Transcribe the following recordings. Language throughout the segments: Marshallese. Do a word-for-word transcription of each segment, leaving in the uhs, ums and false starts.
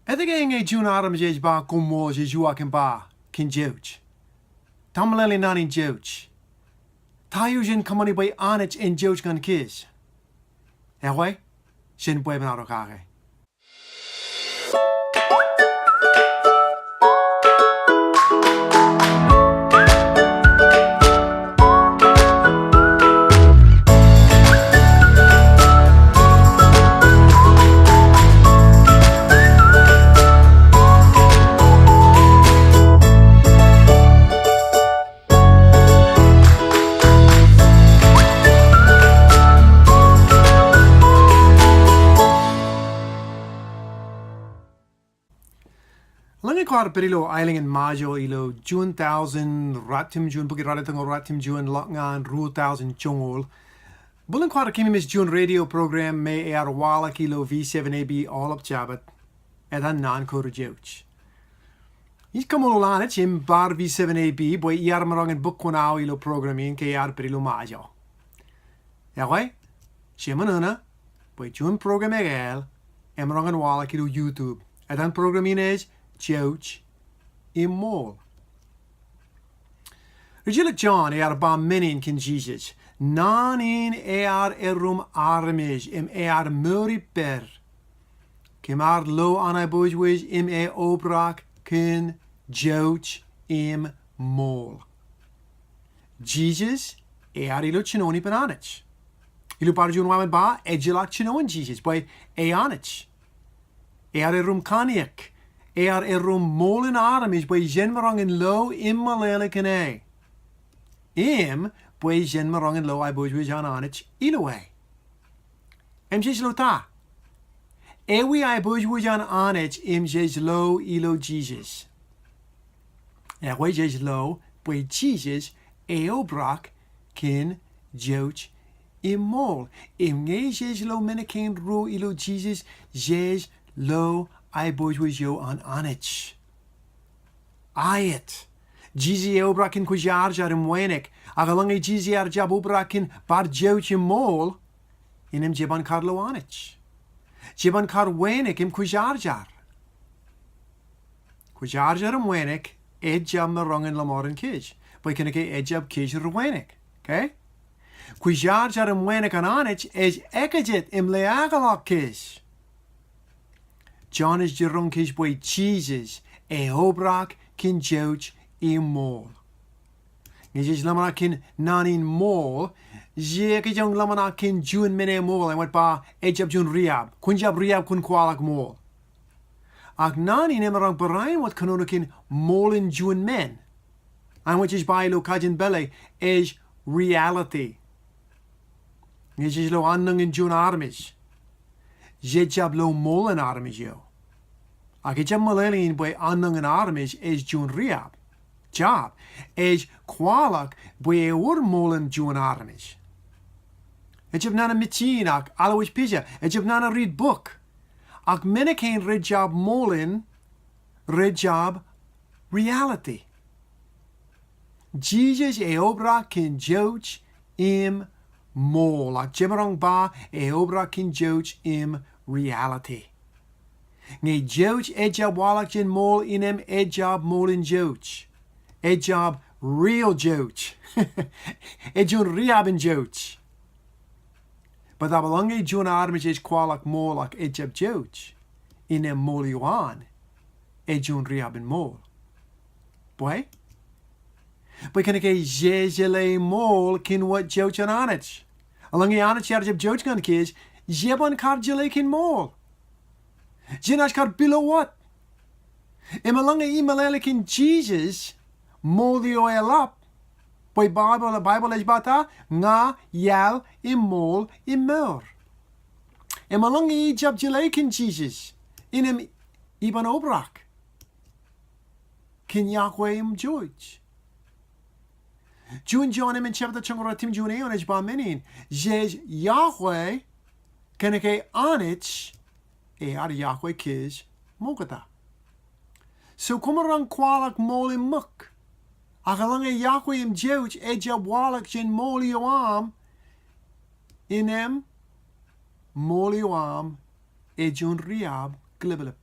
Etke ñe juon armej ej ba koṃṃool jej uwaak im ba kōn jouj? Ta meḷeḷe in naan in jouj? Ta eo jen kōṃṃani bwe Anij en jouj ñan kōj? Ekwe, jen bwebwenato kake. Eḷaññe kwaar pād ilo aelōñ in Ṃajeḷ ilo June thousand, ratimjuon, bukwi ralitōñoul ratimjuon, ḷọk ñan ruo thousand joñoul, bōlen kwaar kememej juon radio program me ear waḷọk ilo V seven A B aolep Jabōt, etan Naan ko Rejouj. Ij kaṃṃoolol Anij im bar V seven A B bwe iar maroñ in bōk kuṇaō ilo program in ke iar pād ilo Ṃajeḷ. Ekwe, jeṃōṇōṇō bwe juon program ekāāl emaroñ in waḷọk ilo YouTube. Etan program in ej Jouj im Ṃool. Rijilōk John ear ba men in kōn Jisōs: Naan in ear erom armej im ear mour ippād kōm ar lo anaiboojoj im eobrak kōn jouj im ṃool. Jisōs ear ilo jinoin ippān Anij. Ilo bar juon wāween ba, ejjeḷọk jinoin Jisōs bwe e Anij. Ear erom kanniōk, ear erom ṃool in armej bwe jen maroñ in lo im meḷeḷe kōn e, im bwe jen maroñ in lo aiboojoj an Anij ilo e. Im jej lo ta? Ewi aiboojoj an Anij im jej lo ilo Jisōs? Ekwe, jej lo bwe Jisōs eobrak kōn jouj im ṃool. Im ñe jej lo men kein ruo ilo Jisōs, jej lo aiboojoj eo an Anij. Aet. Jisōs eobrak kōn kwōjarjar im wānōk. Ak eḷaññe Jisōs ear jab obrak kōn bar jouj im ṃool, innem jeban kar lo Anij. Jeban kar wānōk im kwōjarjar. Kwōjarjar im wānōk ejjab maroñ in ḷōṃaro kōj, bwe kōnke ejjab kōj ri wānōk. Okay? Kwōjarjar im wānōk an Anij ej ekajet im leḷọk kōj. John ej jiroñ kōj bwe Jisōs eobrak kōn jouj im ṃool. Ñe jej ḷōmṇak kōn naan in ṃool, jej kōjjeḷọk ḷōmṇak kōn juon men eṃool, āinwōt ba ejjab juon riab. Kwōn jab riab, kwōn kwaḷọk ṃool. Ak naan in emaroñ barāinwōt kōnono kōn ṃool in juon men. Āinwōt jej ba ilo kajin pālle ej reality. Ñe jej lo annañ in juon armej, jej jab lo ṃool in armej eo. Ak ejjab meḷeḷein bwe annañ in armej ej juon riab. Jab, ej kwaḷọk bwe ewōr ṃool in juon armej. Ejjab nana mejān ak alwōj pija, ejjab nana read book. Ak men kein rejjab ṃool in, rejjab reality. Jisōs eobrak kōn jouj im ṃool. Ak jemaroñ ba eobrak kōn jouj im reality. Ñe jouj ejjab waḷọk jān ṃool, innem ejjab ṃool in jouj. Ejjab real jouj. Ej juon riab in jouj. Bōtaab eḷaññe juon armej ej kwaḷọk ṃool ak ejjab jouj, innem ṃool eo an ej juon riab in ṃool. Bwe? Bwe kōnke jejeḷā ṃool kōn wōt jouj an Anij. Eḷaññe Anij ear jab jouj ñan kōj, jeban kar jeḷā kōn ṃool. Jenaaj kar pilo wōt. Im eḷaññe imeḷeḷe kōn Jisōs, ṃool eo eḷap. Bwe Baibōḷ, Baibōḷ ej ba ta, ña, iaḷ, im ṃool, im mour. Im eḷaññe ijab jeḷā kōn Jisōs, innem iban obrak kōn yokwe im jouj. Juon John emān jebta joñoul ratimjuon eoon ej ba men in, jej yokwe kōnke Anij ear yokwe kōj ṃokta. So kwōmaroñ kwaḷọk ṃool im ṃōk. Ak eḷaññe yokwe im jouj ejjab waḷọk jān ṃool eo aṃ, innem ṃool eo aṃ ej juon riab kilōblōb.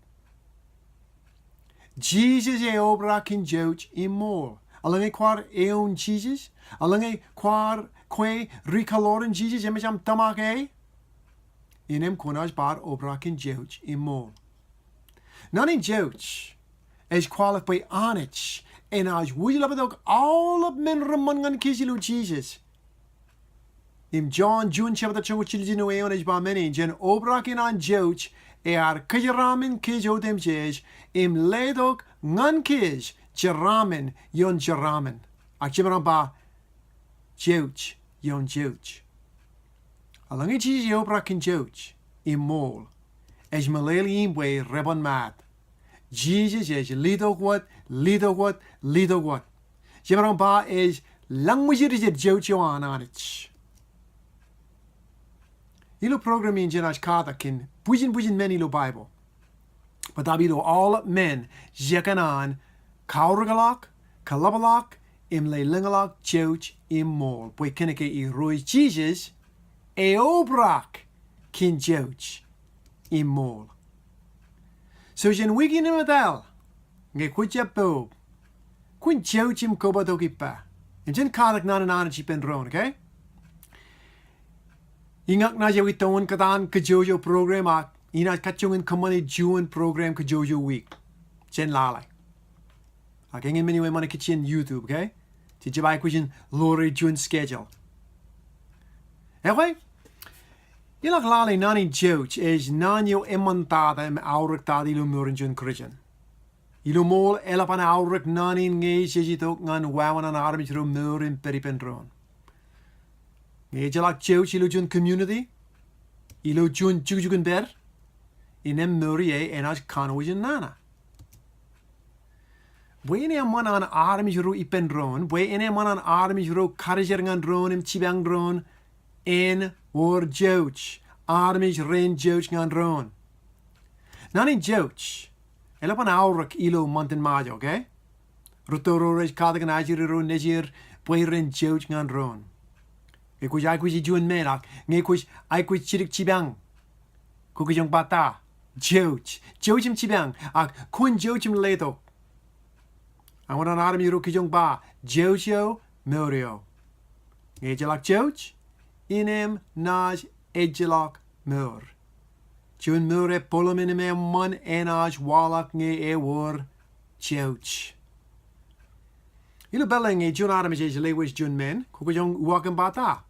Jisōs eobrak kōn jouj im ṃool. Eḷaññe kwaar eoon Jisōs, eḷaññe kwaar kwe ri-kōḷooran Jisōs, eṃōj aṃ tōmak e, innem kwōnaaj bar obrak kōn jouj im ṃool. Naan in jouj ej kwaḷọk bwe Anij enaaj wūjleptok aolep men reṃṃan ñan kōj ilo Jisōs. Im Jon juon jebta joñoul jiljino eoon ej ba men in, jān obrak in an jouj ear kōjeraaṃṃan kōj otemjej im letok ñan kōj jeraaṃṃan ioon jeraaṃṃan. Ak jemaroñ ba jouj ioon jouj. Eḷaññe Jisōs eobrak kōn jouj im ṃool, ej meḷeḷe in bwe reban maat. Jisōs ej letok wōt, letok wōt, letok wōt. Jemaroñ ba ej lañṃōjjidjid jouj eo an Anij. Ilo program in jenaaj katak kōn bwijin bwijin men ilo Baibōḷ. Bōtab ilo aolep men, jekōṇaan kaorōkḷọk, kaḷapḷọk, im lelōñḷọk jouj im ṃool. Bwe kōnke Irooj Jisōs eobrak kōn jouj im ṃool. So jān wiik in im etal, ñe kwōj jab poub, kwōn jouj im kobatok ippa. Im jen katak naan in Anij ippān doon, okay? Iñak naaj aikuj tōn kōtaan kajjojo program ak inaaj kajjioñ in kōṃṃane juon program kajjojo wiik. Jen lale. Ak eñin men eo eṃṃan kajjien YouTube, okay? Jej jab aikuj in ḷoore juon schedule. Ekwe, ilọk lale naan in jouj ej naan eo eṃṃantata im aorōktata ilo mour in juon Christian. Ilo ṃool eḷap an aorōk naan in ñe jej itok ñan wāween an armej ro mour im pād ippān doon. Ñe ejjeḷọk jouj ilo juon community, ilo juon jukjuk in pād, innem mour ie enaaj kanooj in nana. Bwe en eṃṃan an armej ro ippān doon, bwe en eṃṃan an armej ro karijer ñan doon im jipañ doon, en wōr jouj, armej ren jouj ñan doon. Naan in jouj eḷap an aorōk ilo ṃantin Ṃajeḷ, okay? Rūtto ro rej katak in ajri ro nejier bwe ren jouj ñan doon. Ñe kwōj aikuji juon men ak ñe kwōj aikuj jidik jipañ, kwō kōjeañ ba ta? Jouj. Jouj im jipañ, ak kwōn jouj im letok. Ak wōn an armej ro kōjeañ ba jouj eo, mour eo. Ñe ejjeḷọk jouj, innem naaj ejjeḷọk mour. Juon mour epolem im eṃṃan enaaj waḷọk ñe ewōr jouj. Ilo pālle ñe juon armej ej lewōj juon men, kwō kōjeañ uwaak im ba ta?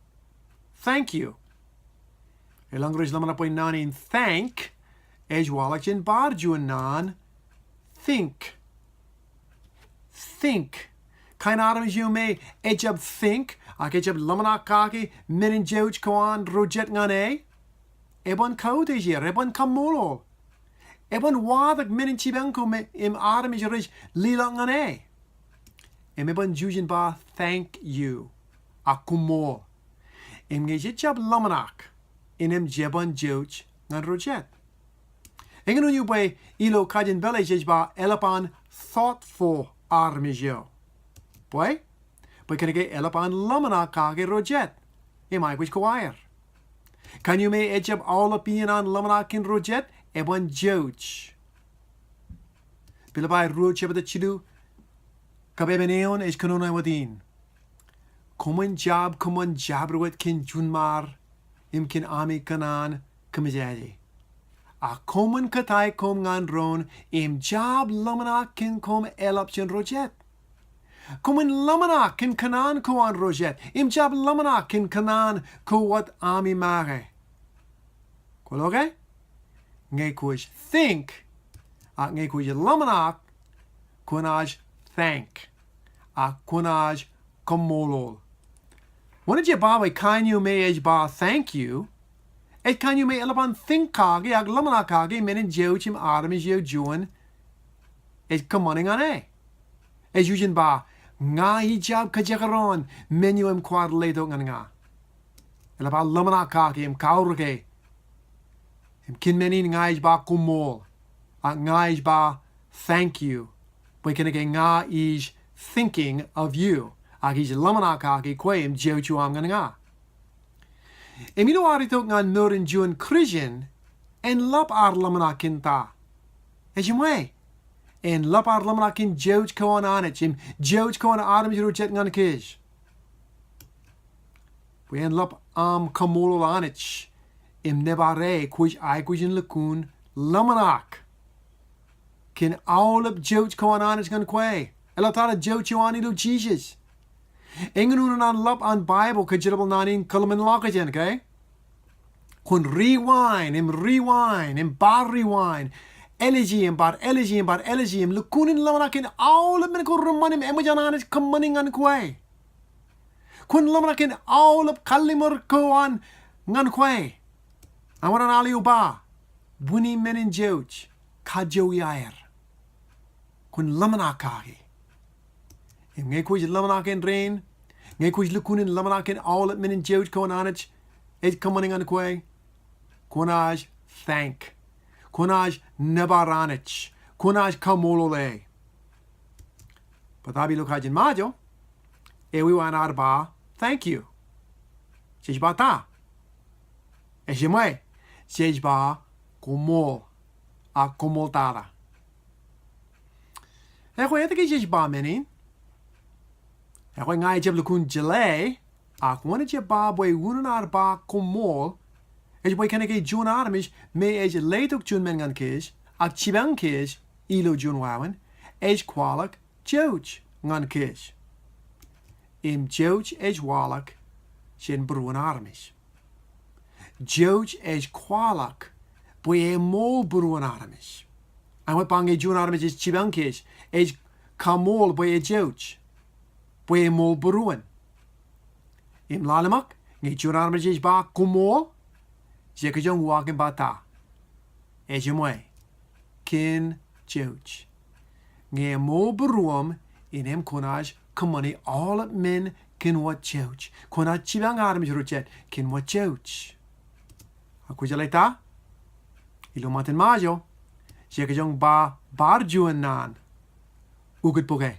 Thank you. Eḷaññe rej ḷōmṇak bwe naan in thank ej waḷọk jān bar juon naan, think. Think. Kain armej eo me ejjab think, ak ejjab ḷōmṇak kake men in jouj ko an ro jet ñan e, eban kautiej er, eban kaṃṃoolol. Eban watōk men in jipañ ko me im armej rej leḷọk ñan e. Im eban jujen ba thank you, ak koṃṃool. Im ñe jejjab ḷōmṇak, innem jeban jouj ñan ro jet. Eñin unin bwe ilo kajin pālle jej ba eḷap an thoughtful armej eo. Bwe? Bwe kōnke eḷap an ḷōmṇak kake ro jet im aikuj ko aer. Kōn eo me ejjab aolep iien an ḷōmṇak kōn ro jet, eban jouj. Pilippai ruo jebta jilu, kab emān eoon ej kōnono wōt in. Koṃwin jab kōṃṃan jabdewōt kōn juunṃaad im kōn ami kōṇaan kōmōjaje. Ak koṃwin kōtaik koṃ ñan doon im jab ḷōmṇak kōn koṃ eḷap jān ro jet. Koṃwin ḷōmṇak kōn kōṇaan ko an ro jet im jab ḷōmṇak kōn kōṇaan ko wōt ami make. Kwōlo ke? Ñe kwōj think, ak ñe kwōj ḷōmṇak, kwōnaaj thank, ak kwōnaaj kaṃṃoolol. Wōn ej ba bwe kōn eo me ej ba thank you, ej kōn eo me eḷap an think kake ak ḷōmṇak kake men in jouj im armej eo juon ej kōṃṃane ñan e. Ej jujen ba, ña ijjab kajekdọọn men eo im kwaar letok ñan ña. Eḷap an ḷōmṇak kake im kaorōke im kōn men in ña ij ba koṃṃool, ak ña ij ba thank you. Bwe kōnke ña ij thinking of you, ak ij ḷōmṇak kake kwe im jouj eo aṃ ñan ña. Im ilo ad itok ñan mour in juon Christian, en ḷap ad ḷōmṇak kōn ta? Ejiṃwe. En ḷap ad ḷōmṇak kōn jouj ko an Anij im jouj ko an armej ro jet ñan kōj. Bwe en ḷap aṃ kaṃṃoolol Anij im nōbar e kwōj aikuj in lukkuun ḷōmṇak kōn aolep jouj ko an Anij ñan kwe. Eḷaptata jouj eo an ilo Jisōs. Eñin unin an ḷap an Baibōḷ kōjerbal naan in kōḷmānḷọkjeṇ, okay? Kwōn rewind im rewind im bar rewind. Āliji im bar āliji im bar āliji im lukkuun in ḷōmṇak kōn aolep men ko reṃṃan im eṃōj an Anij kōṃṃani ñan kwe. Kwōn ḷōmṇak kōn aolep kalliṃur ko an ñan kwe. Aṃ bar an al eo ba, wūni men in jouj, kajjojo aer. Kwōn ḷōmṇak kaki. Im ñe kwōj ḷōmṇak in rainin, ñe kwōj lukkuun in ḷōmṇak kōn aolep men in jouj ko an Anij ej kōṃṃani ñan kwe, kwōnaaj thank. Kwōnaaj nōbar Anij. Kwōnaaj kaṃṃoolol e. Bōtaab ilo kajin Ṃajeḷ, ewi waan ad ba thank you? Jej ba ta? Ejiṃwe, jej ba koṃṃool, ak koṃṃooltata. Ekwe etke jej ba men in? Ekwe ña ijab lukkuun jeḷā, ak wōn ej jab ba bwe unin ad ba koṃṃool, ej bwe kōnke juon armej me ej letok juon men ñan kōj, ak jipañ kōj ilo juon wāween, ej kwaḷọk jouj ñan kōj. Im jouj ej waḷọk jān būruon armej. Jouj ej kwaḷọk bwe eṃool būruon armej. Ak wōt ba ñe juon armej ej jipañ kōj, ej kaṃool bwe ejouj, bwe eṃool būruon. Im lale ṃōk, ñe juon armej ej ba koṃṃool, jekōjkan uwaak im ba ta? Ejiṃwe, kōn jouj. Ñe eṃool būruōṃ, innem kwōnaaj kōṃṃani aolep men kōn wōt jouj. Kwōnaaj jipañ armej ro jet kōn wōt jouj. Ak kwōjeḷā ta? Ilo ṃōttan Ṃajeḷ, jekōjkan ba bar juon naan ukōt bōke.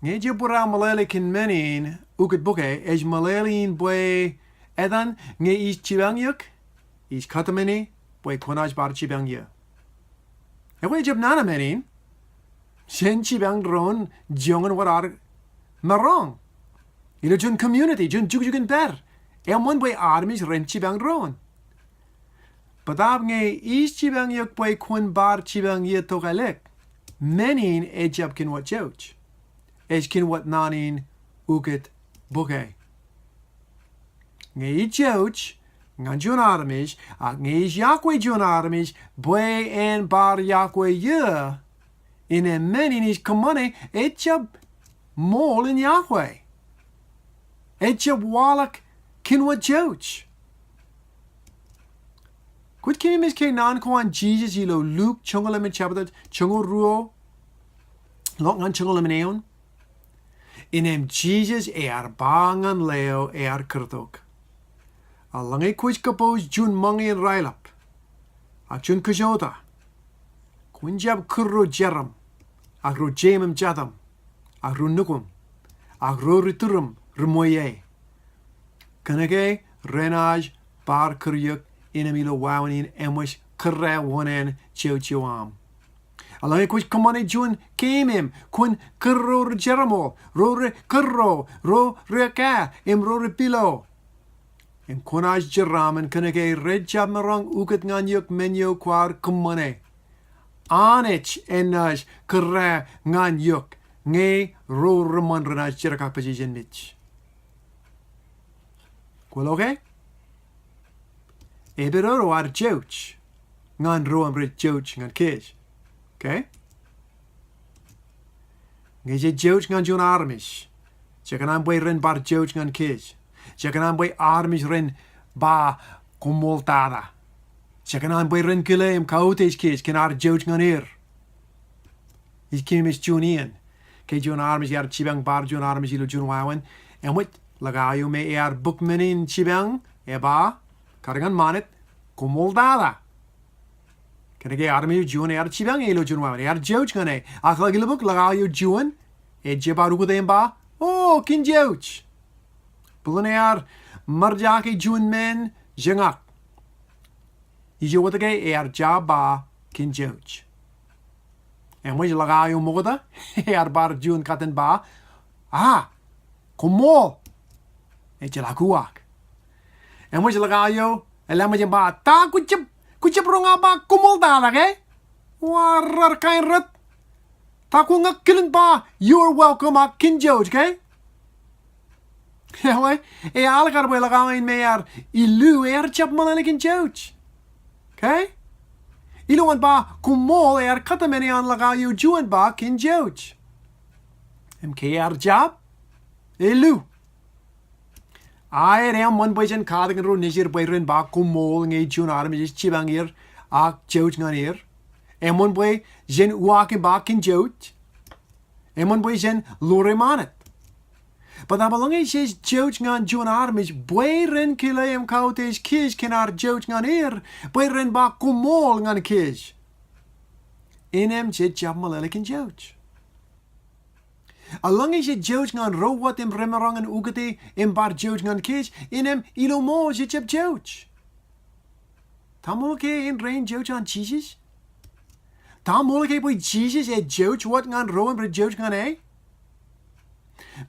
Ñe jej bar meḷeḷe kōn men in ukōt bōke, ej meḷeḷe in bwe etan ñe ij jipañ eok, ij kōtmāne bwe kwōnaaj bar jipañ eō. Ekwe ejab nana men in, jen jipañ doon joñan wōt ad maroñ. Ilo juon community, juon jukjuk in pād, eṃṃan bwe armej ren jipañ doon. Bōtaab ñe ij jipañ eok bwe kwōn bar jipañ eō tokālik, men in ejab kōn wōt jouj. Ej kōn wōt naan in ukōt bōke. Ñe ij jouj ñan juon armej, ak ñe ij iọkwe juon armej bwe en bar iọkwe eō, innem men in ij kōṃṃane ejab ṃool in iọkwe. Ejab waḷọk kōn wōt jouj. Kwōj keememej ke naan ko an Jisōs ilo Luk joñoul emān, chapter joñoul ruo, ḷọk ñan joñoul emān eoon? Innem Jisōs ear ba ñan ḷeo ear kūrtok, eḷaññe kwōj kōpooj juon ṃōñā in raelep, ak juon kōjota, kwōn jab kūr ro jeraṃ, ak ro jeim im jatōṃ, ak ro nukuṃ, ak ro ri turuṃ ri ṃweiie. Kōnke renaaj bar kūr eok innem ilo wāween in eṃōj kūrā wōṇāān jouj eo aṃ. Eḷaññe kwōj kōṃṃane juon keemem, kwōn kūr ro ri jeraṃool, ro ri kūrro, ro ri kā, im ro ri pilo. Im kwōnaaj jeraaṃṃan kōnke rej jab maroñ ukōt ñan eok men eo kwaar kōṃṃane. Anij enaaj kūrā ñan eok ñe ro reṃṃan renaaj jerkakpeje jān mej. Kwōlo ke? Epedodo ad jouj ñan ro im rej jouj ñan kōj. Okay? Ñe jej jouj ñan juon armej, jekōṇaan bwe ren bar jouj ñan kōj. Jekōṇaan bwe armej ren ba koṃṃooltata. Jekōṇaan bwe ren kile im kautiej kōj kōn ad jouj ñan er. Ij keememej juon iien, ke juon armej ear jipañ bar juon armej ilo juon wāween, eṃōj, ḷọk aō eo me ear bōk men in jipañ, eba, kar ñan ṃanit, koṃṃooltata. Kōnke armej eo juon ear jipañ e ilo juon wāween, ear jouj ñan e. Ak ḷọk ilbōk, ḷọk aō eo juon, ejjab bar ukōt e im ba, o, kōn jouj. Bōlen ear ṃōrjake juon men jān ñak, ijo wōt ke ear jab ba kōn jouj. Eṃōj ḷọk aō eo ṃokta, ear bar juon katten ba, a, koṃṃool. Ejjeḷọk uwaak. Eṃōj ḷọk aō eo, eḷap ṃōj im ba, ta kwōjab, kwōjab roñ aō ba koṃṃool tata ke? Warrar kain rot. Ta kwō ña kilen ba, you're welcome ak kōn jouj ke? Ewe, eaḷ kar bwe ḷọk aō in me ear illu, ear jab meḷeḷe kōn jouj. Okay? Ilowaan ba koṃṃool, ear kōtmāne an ḷọk aō eo juon ba kōn jouj. Im ke ear jab, illu. Aet, eṃṃan bwe jen katakin ro nejid bwe ren ba koṃṃool ñe juon armej ej jipañ er ak jouj ñan er. Eṃṃan bwe jen uwaak im ba kōn jouj. Eṃṃan bwe jen ḷoor im anōt. Bōtaab eḷaññe jej jouj ñan juon armej bwe ren kile im kautiej kōj kōn ad jouj ñan er, bwe ren ba koṃṃool ñan kōj, innem jej jab meḷeḷe kōn jouj. Eḷaññe jej jouj ñan ro wōt im remaroñ in ukōte im bar jouj ñan kōj, innem ilo ṃool jej jab jouj. Ta ṃool ke en rein jouj an Jisōs? Ta ṃool ke bwe Jisōs ej jouj wōt ñan ro im rej jouj ñan e?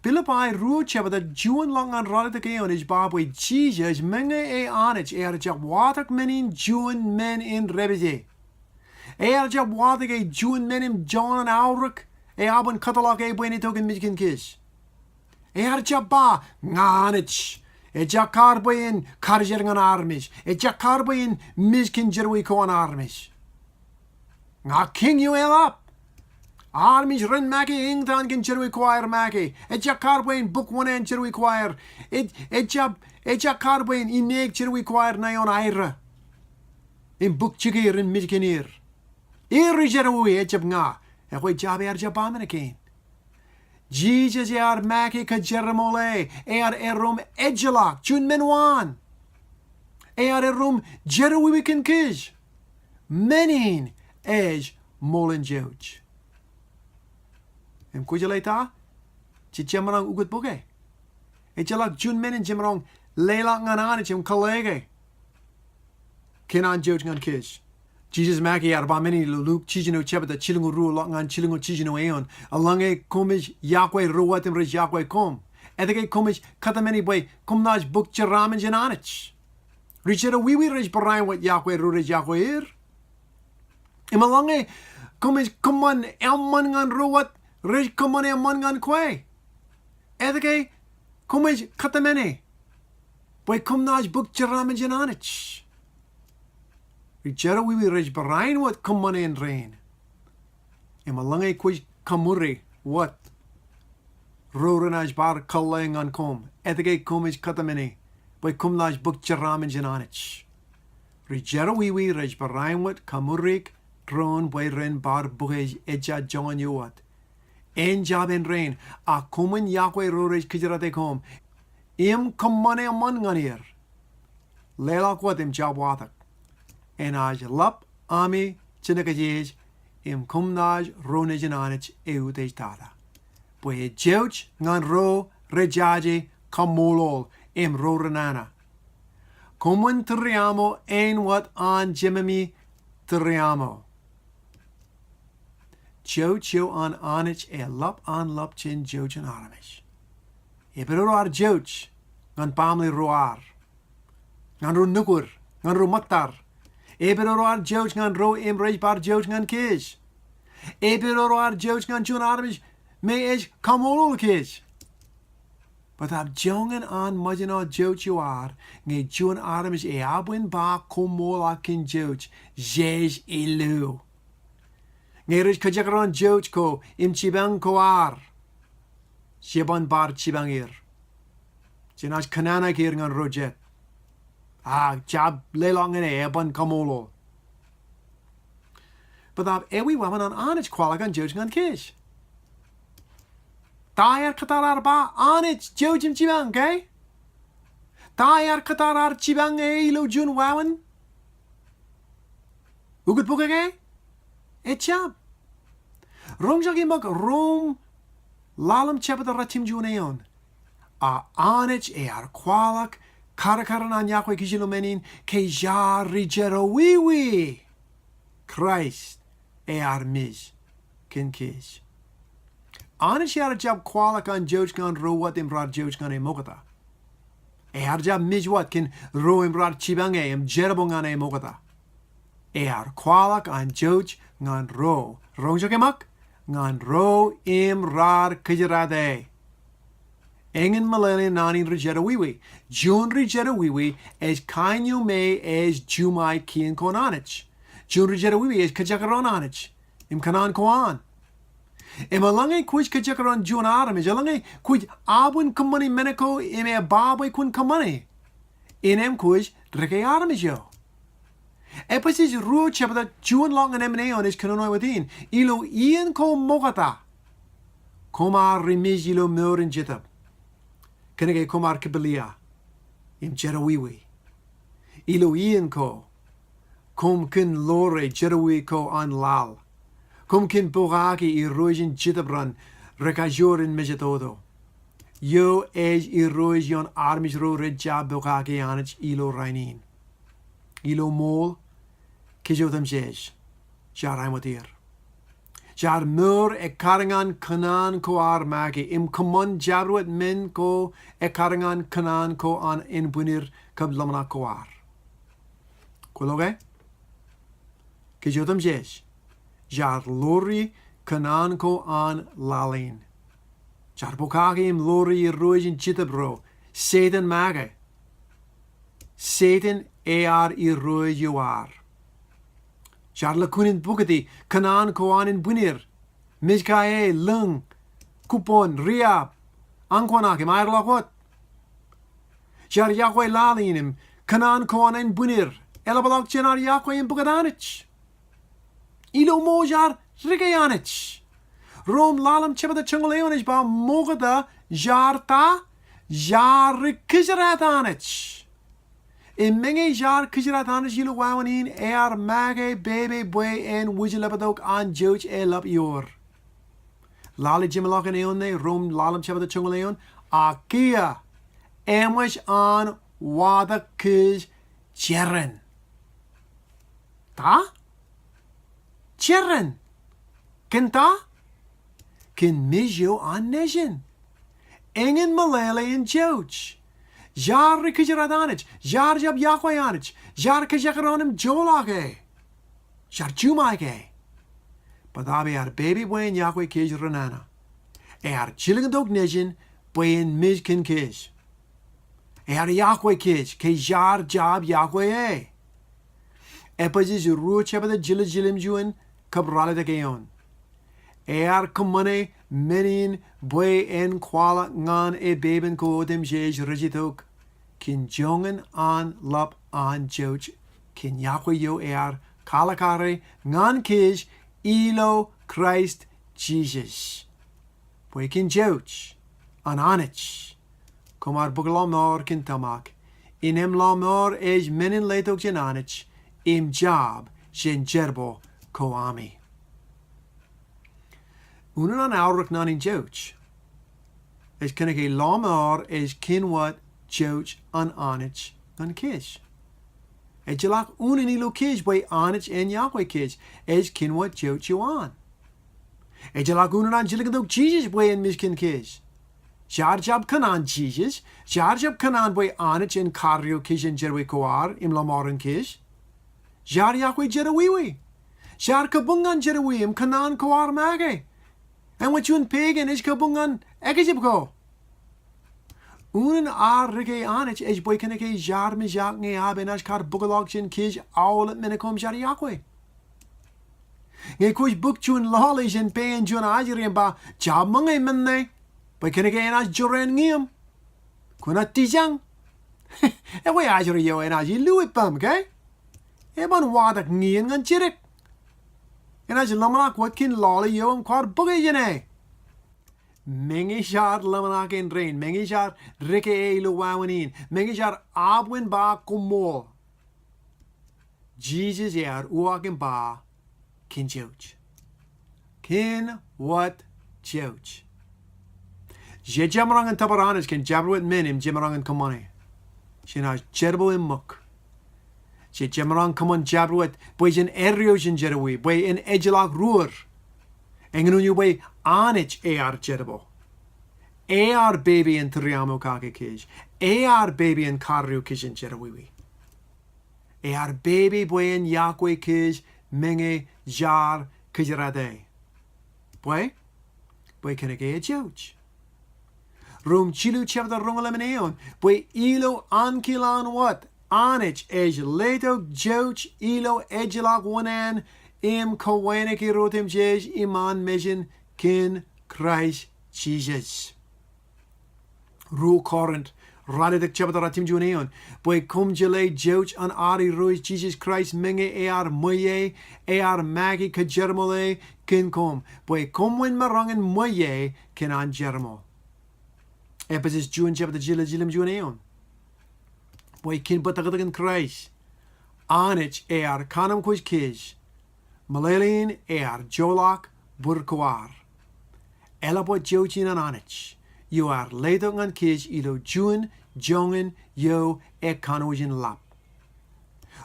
Pilippai ruo jebta juon ḷọk ñan ralitōk eoon ej ba bwe Jisōs, meñe e Anij, ear jab watōk men in juon men in dāpije. Ear jab watōk e juon men im joñan aorōk, eabwin kōtḷọk e bwe en itok im mej kōn kōj. Ear jab ba, ña Anij. Ejjab kar bwe en karijer ñan armej. Ejjab kar bwe en mej kōn jerọwiwi ko an armej. Ña kiiñ eo eḷap. Armej ren make eñtaan kōn jerọwiwi ko aer make. Ejjab kar bwe en bōk wōṇāān jerọwiwi ko aer. Ej-, ejjab, ejjab kar bwe en ineek jerọwiwi ko aer ṇa ioon aerā. Im bōk jikier im mej kōn er. Er ri jerọwiwi, ejjab ña. Ekwe jab ear jab ba men kein. Jisōs ear make kōjereṃool e, ear erom ejjeḷọk, juon men waan. Ear erom jerọwiwi kōn kōj. Men in ej ṃool in jouj. Im kwōjeḷā ta? Jej jab maroñ ukōt bōke. Ejjeḷọk juon men in jemaroñ leḷọk ñan Anij im kōḷḷeeke kōn an jouj ñan kōj. Jisōs make ear ba men in ilo Luk jiljino jebta jilñuul ruo ḷọk ñan jilñuul jiljino eoon. Eḷaññe koṃij yokwe ro wōt im rej yokwe koṃ, etke koṃij kōtmāne bwe koṃ naaj bōk jeraaṃṃan jān Anij? Ri jerọwiwi rej barāinwōt yokwe ro rej yokwe er. Im eḷaññe koṃij kōṃṃan eṃṃan ñan ro wōt rej kōṃṃan eṃṃan ñan kwe, etke koṃij kōtmāne bwe koṃ naaj bōk jeraaṃṃan jān Anij? Ri jerọwiwi rej barāinwōt kōṃṃane in rein. Im eḷaññe kwōj kaṃuri wōt ro renaaj bar kōḷḷe ñan koṃ, etke koṃij kōtmāne bwe koṃ naaj bōk jeraaṃṃan jān Anij? Ri jerọwiwi rej barāinwōt kaṃuri doon bwe ren bar bōke ejja joñan eo wōt. En jab en rein, ak koṃwin yokwe ro rej kōjrāte koṃ im kōṃṃan eṃṃan ñan er. Leḷọk wōt im jab watōk. Enaaj ḷap ami jinōkjeej im koṃ naaj ro nejin Anij eutiej tata. Bwe ejouj ñan ro rejaje kaṃṃoolol im ro renana. Koṃwin tūriaṃo āinwōt an Jememi tūriaṃo. Jouj eo an Anij eḷap an ḷap jān jouj an armej. Epedodo ad jouj ñan baaṃle ro ad, ñan ro nukud, ñan ro ṃōttad. Epedodo ad jouj ñan ro im rej bar jouj ñan kōj. Epedodo ad jouj ñan juon armej me ej kaṃṃoolol kōj. Bōtaab joñan an ṃōjṇọ jouj eo ad ñe juon armej eabwin ba koṃṃool ak kōn jouj, jej illu. Ñe rej kajekdọọn jouj ko im jipañ ko ad, jeban bar jipañ er. Jenaaj kōnnaanōk er ñan ro jet. A, jab leḷọk ñan e, eban kaṃṃoolol. Bōtaab ewi wāween an Anij kwaḷọk an jouj ñan kōj? Ta ear kōttar ad ba Anij jouj im jipañ, ke? Ta ear kōttar ad jipañ e ilo juon wāween? Ukōt bōke ke? Ejjab. Roñjake ṃōk Rom ḷalem jebta ratimjuon eoon. A Anij ear kwaḷọk karkaren an yokwe kōj ilo men in ke jaar ri jerọwiwi Kraist ear mej. kōn kōj. Anij ear jab kwaḷọk an jouj ñan ro wōt im raar jouj ñan e ṃokta. Ear jab mej wōt kōn ro im raar jipañe im jerbal ñan e ṃokta. Ear kwaḷọk an jouj ñan ro, roñjake ṃōk, ñan ro im raar kōjerata e. Eñin meḷeḷe in naan in ri jerọwiwi. Juon ri jerọwiwi ej kain eo me ej juṃae kien ko an Anij. Juon ri jerọwiwi ej kajekdọọn Anij im kōṇaan ko an. Im eḷaññe kwōj kajekdọọn juon armej, eḷaññe kwōj abwin kōṃṃani men ko im ebabwe kwōn kōṃṃani, innem kwōj rikaki armej eo. Epesōs ruo jebta juon ḷọk ñan emān eoon ej kōnono wōt in. Ilo iien ko ṃokta, koṃ ar ri mej ilo mour in jetōb. Kōnke koṃ ar kōpelia im jerọwiwi. Ilo iien ko, koṃ kōn ḷoore jerọwiwi ko an laḷ. Koṃ kōn pokake irooj in jetōb ren rikajoor in mejatoto. Eo ej irooj ioon armej ro rej jab pokake Anij ilo rainin. Ilo ṃool, kōj otemjej, jaar āinwōt er. Jaar mour ekkar ñan kōṇaan ko ar make, im kōṃṃan jabdewōt men ko ekkar ñan kōṇaan ko an ānbwinir kab ḷōmṇak ko ad. Kwōlo ke? Kōj otemjej, jaar ḷoori kōṇaan ko an laḷ in. Jaar pokake im ḷoori irooj in jetōb ro, Setan make. Setan ear irooj eo ad. Jaar lukkuun in pukoti kōṇaan ko an ānbwinir, mej ka e, lōñ, kubbon, riab, ankwanak im aerḷọk wōt. Jaar iọkwe laḷ in im kōṇaan ko an ānbwinir, eḷapḷọk jān ad iọkwe im pukot Anij. Ilo ṃool jaar rikaki Anij. Rom ḷalem jebta joñoul eoon ej ba ṃokta jaar ta, jaar ri kōjdat Anij. Im meñe jaar kōjdat Anij ilo wāween in, ear make pepe bwe en wūjleptok an jouj eḷap ioor. Lale jemḷọkin eoon ṇe, Rom ḷalem jebta joñoul eoon, ak kiiō, eṃōj an watōk kōj jeran. Ta? Jeran. Kōn ta? Kōn mej eo an Nejin. Eñin meḷeḷe in jouj. Jaar ri kōjdat Anij. Jaar jab iọkwe Anij. Jaar kajekdọọn im joḷọk e. Jaar juṃae e. Bōtaab ear pepe bwe en iọkwe kōj renana. Ear jilkintok Nejin bwe en mej kōn kōj. Ear iọkwe kōj ke jaar jab iọkwe e. Epesōs ruo jebta jiljilimjuon kab ralitōk eoon. Ear kōṃṃane men in bwe en kwaḷọk ñan epepen ko otemjej rej itok kōn joñan an ḷap an jouj kōn iọkwe eo ear kwaḷọk ñan kōj ilo Kraist Jisōs. Bwe kōn jouj an Anij koṃ ar bōk lọmọọr kōn tōmak, innem lọmọọr ej men in letok jān Anij im jab jān jerbal ko ami. Unin an aorōk naan in jouj ej kōnke lọmọọr ej kōn wōt jouj an Anij ñan kōj. Ejjeḷọk unin ilo kōj bwe Anij en iọkwe kōj, ej kōn wōt jouj eo an. Ejjeḷọk unin an jilkintok Jisōs bwe en mej kōn kōj. Jaar jab kōṇaan Jisōs, jaar jab kōṇaan bwe Anij en karreo kōj jān jerọwiwi ko ad im lọmọọren kōj. Jaar iọkwe jerọwiwi. Jaar kabuñ ñan jerọwiwi im kōṇaan ko ad make. Eṃōj juon pegan ej kabuñ ñan ekjab ko. Unin ad rikaki Anij ej bwe kōnke jaar mejak ñe ab enaaj kar bōkḷọk jān kōj aolep men ko im jaar iọkwe. Ñe kwōj bōk juon lọle jān pein juon ajri im ba, jab ṃōñā men ṇe, bwe kōnke enaaj jorrāān ñiiō im kwōnaaj tijañ. Ekwe ajri eo enaaj illu ippaṃ, ke? Eban watōk ñiiō in ñan jidik. Enaaj ḷōmṇak wōt kōn lọle eo im kwaar bōke jān e. Meñe jaar ḷōmṇak in rein, meñe jaar rikaki ilo wāween in, meñe jaar abwin ba koṃṃool, Jisōs ear uwaak im ba, kōn jouj. Kōn wōt jouj. Jej jemaroñ in tōpar Anij kōn jabdewōt men im jemaroñ in kōṃṃane. Jenaaj jerbal im ṃōk. Jej jemaroñ kōṃṃan jabdewōt bwe jen erreo jān jerọwiwi, bwe en ejjeḷọk ruōd. Eñin uññū bwe Anij ear jerbal. Ear pepe in tūriaṃo kake kōj. Ear pepe in karreo kōj jān jerọwiwi. Ear pepe bwe en iọkwe kōj meñe jaar kōjrata. Bwe? Bwe kōnke ejouj. Rom jilu jebta roñoul emān eoon. Bwe ilo ankilaan wōt, Anij ej letok jouj ilo ejjeḷọk oṇāān im kowānōk er otemjej iṃaan mejān kōn Kraist Jisōs. Ruo Korint, ralitōk jebta ratimjuon eoon. Bwe koṃ jeḷā jouj an ad Irooj Jisōs Kraist meñe ear ṃweiie, ear make kōjerbale kōn koṃ. Bwe koṃwin maroñ in ṃweiie kōn an jerbal. Epesōs juon jebta jiljilimjuon eoon. Bwe kōn bōtōktōkin Kraist, Anij ear kanaṃkwōj kōj, meḷeḷein ear joḷọk bōd ko ad. Eḷap wōt jouj in an Anij, eo ear letok ñan kōj ilo juon joñan eo ekanooj in ḷap.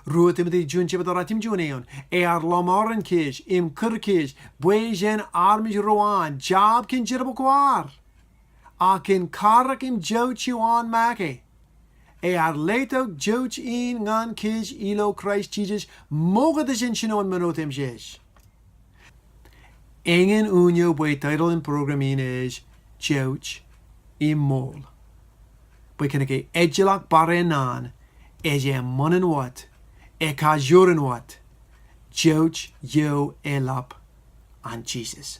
Ruo Timote juon jebta ratimjuon eoon, ear lọmọọren kōj, im kūr kōj, bwe jen armej ro an, jab kōn jerbal ko ad. Ak kōn karōk im jouj eo an make. Ear letok jouj in ñan kōj ilo Kraist Jisōs, ṃokta jān jinoin men otemjej. Eñin uññū bwe title in program in ej Jouj im Ṃool. Bwe kōnke ejjeḷọk bar eo naan, ej eṃṃan in wōt, ekajoor in wōt, jouj eo eḷap an Jisōs.